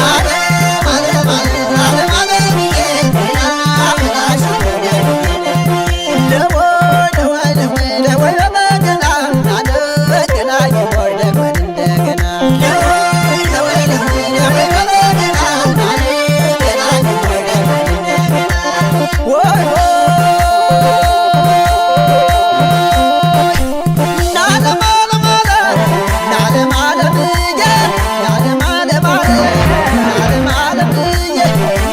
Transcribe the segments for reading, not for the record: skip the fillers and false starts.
ዓለም ዓለም ዓለም ዓለምዬ አበላሻለሁ ለወይ ለወይ ለወይ ለወይ በበገና ናንገናኝ ወይ ደግመን እንደገና ለወይ ለወይ ለወይ ለወይ በበገና ናንገናኝ ወይ ደግመን እንደገና ወይ ወይ ናለም ዓለም ዓለም ናለም ዓለምዬ ናለም ዓለም ዓለም ናለም ዓለምዬ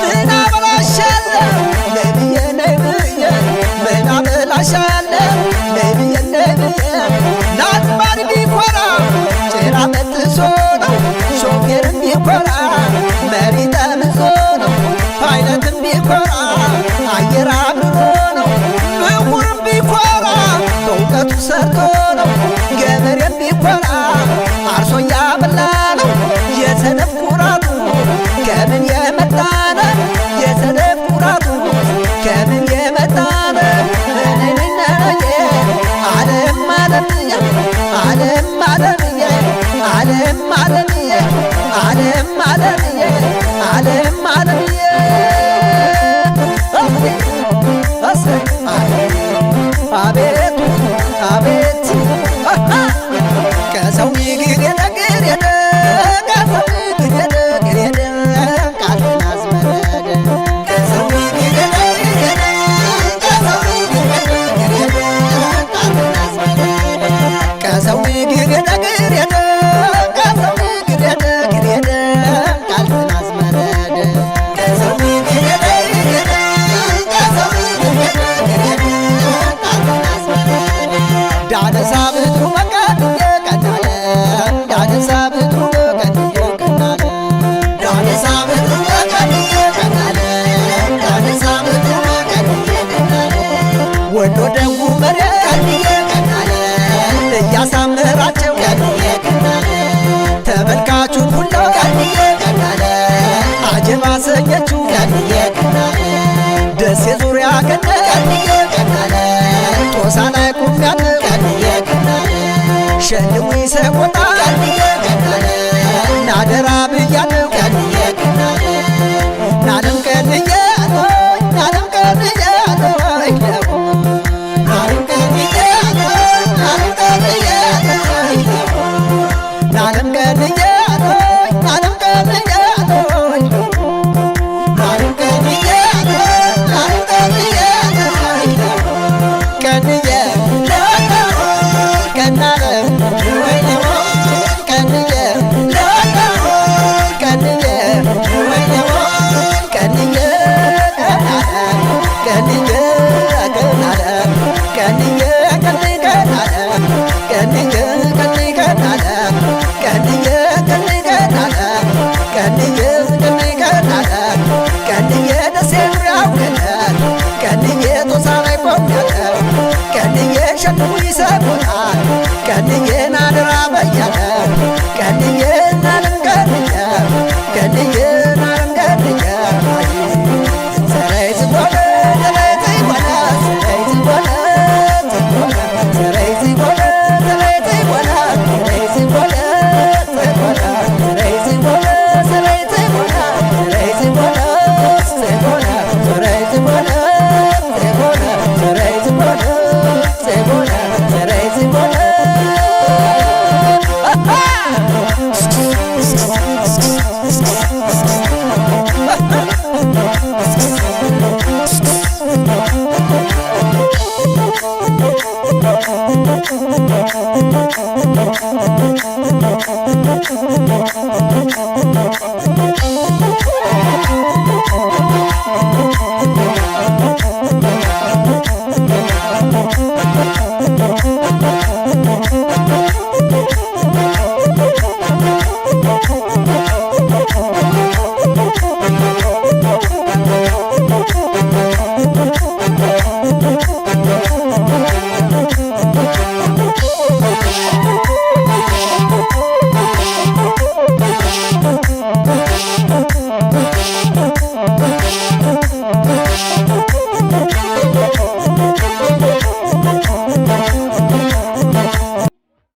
ምን አበላሻለሁ ነይ ብዬ ነይ ብዬ ምን አበላሻለሁ ነይ ብዬ ነይ ብዬ ናዝማሪ ቢኮራ ጭራ በጥሶ ነው፣ ሾፌርም ቢኮራ መሪ ጠምዞ ነው፣ ፓይለትም ቢኮራ አየር አብርሮ ነው፣ ምሁርም ቢኮራ በእውቀቱ ሰርቶ ነው፣ ገበሬም ቢኮራ አርሶ እያበላ ነው። የሰነፍ ኩራቱ ከምን የመጣ ነው? የሰነፍ ኩራቱ ከምን የመጣ ነው? ዓለም ዓለምዬ ዓለም ዓለምዬ ዓለም ዓለምዬ ዓለም ዓለምዬ ዓለም ዓለምዬ አቤቱ አቤት ከሰው ግር የነግር የነ ከሰው ግር የነግር የነ ቃልን አዝመረደ ከሰው ግር የነግር ከሰው ግር የነግር ቃልን አዝመረደ ከሰው ግር የነግር የነ ከሰው ግር የነግር የነ ቃልን አዝመረደ ከሰው ግር የነግር ከሰው ግር የነግር ቃልን አዝመረደ ዳነሳ ብትሩ መቀንዬ ቀናለ ዳነሳ ብትሩ መቀንዬ ቀናለ ዳነሳ ብትሩ መቀንዬ ቀናለ ዳነሳ ብትሩ መቀንዬ ቀናለ ወዶ ደጉ መሬት ቀንዬ ቀናለ እያሳመራቸው ቀንዬ ቀናለ ተመልካቹን ሁላ ቀንዬ ቀናለ አጀብ አሰኘችው ቀንዬ ቀናለ ደሴ ዙሪያ ገነት ቀንዬ ቀናለ ጦሳ ላይ ቁሜያለሁ ቀንዬ ቀናለ ሸልሙኝ ሰቆጣ ቀንዬ ቀናለ ናደራ ብያለሁ ቀንዬ ቀናለ ናለም ቀንዬ ናለም ቀንዬ ናለም ቀንዬ ናለም ቀንዬ ናለም ቀንዬ ናለም ቀንዬ ናለም ቀንዬ ናለም ቀንዬ ቀንዬ ቀናለ ቀንዬ ቀንዬ ቀንዬ ቀንዬ ቀናለ ቀንዬ ቀናለ ቀንዬ ቀናለ ቀንዬ ቀናለ ቀንዬ ቀናለ ቀንዬ ደሴ ዙሪያው ገነት ቀንዬ ጦሳ ላይ ቆሜያለሁ ቀንዬ ሸልሙኝ ሰቆጣ ቀንዬ ናደራ በያለሁ ቀንዬ ናለም ቀንዬ ቀንዬ ናለም ቀንዬ ዘረይ ዝጎለ ዘረይ ዝጎለ ዘረይ ዝጎለ ዘረይ ዝጎለ ዘረይ ዝጎለ ዘረይ ዝጎለ ዘረይ ዝጎለ ዘረይ ዝጎለ ዘረይ ዝጎለ ዝጎለ ዘረይ ዝጎለ ዝጎለ ዘረይ ዝጎለ ዝጎለ ዘረይ ዝጎለ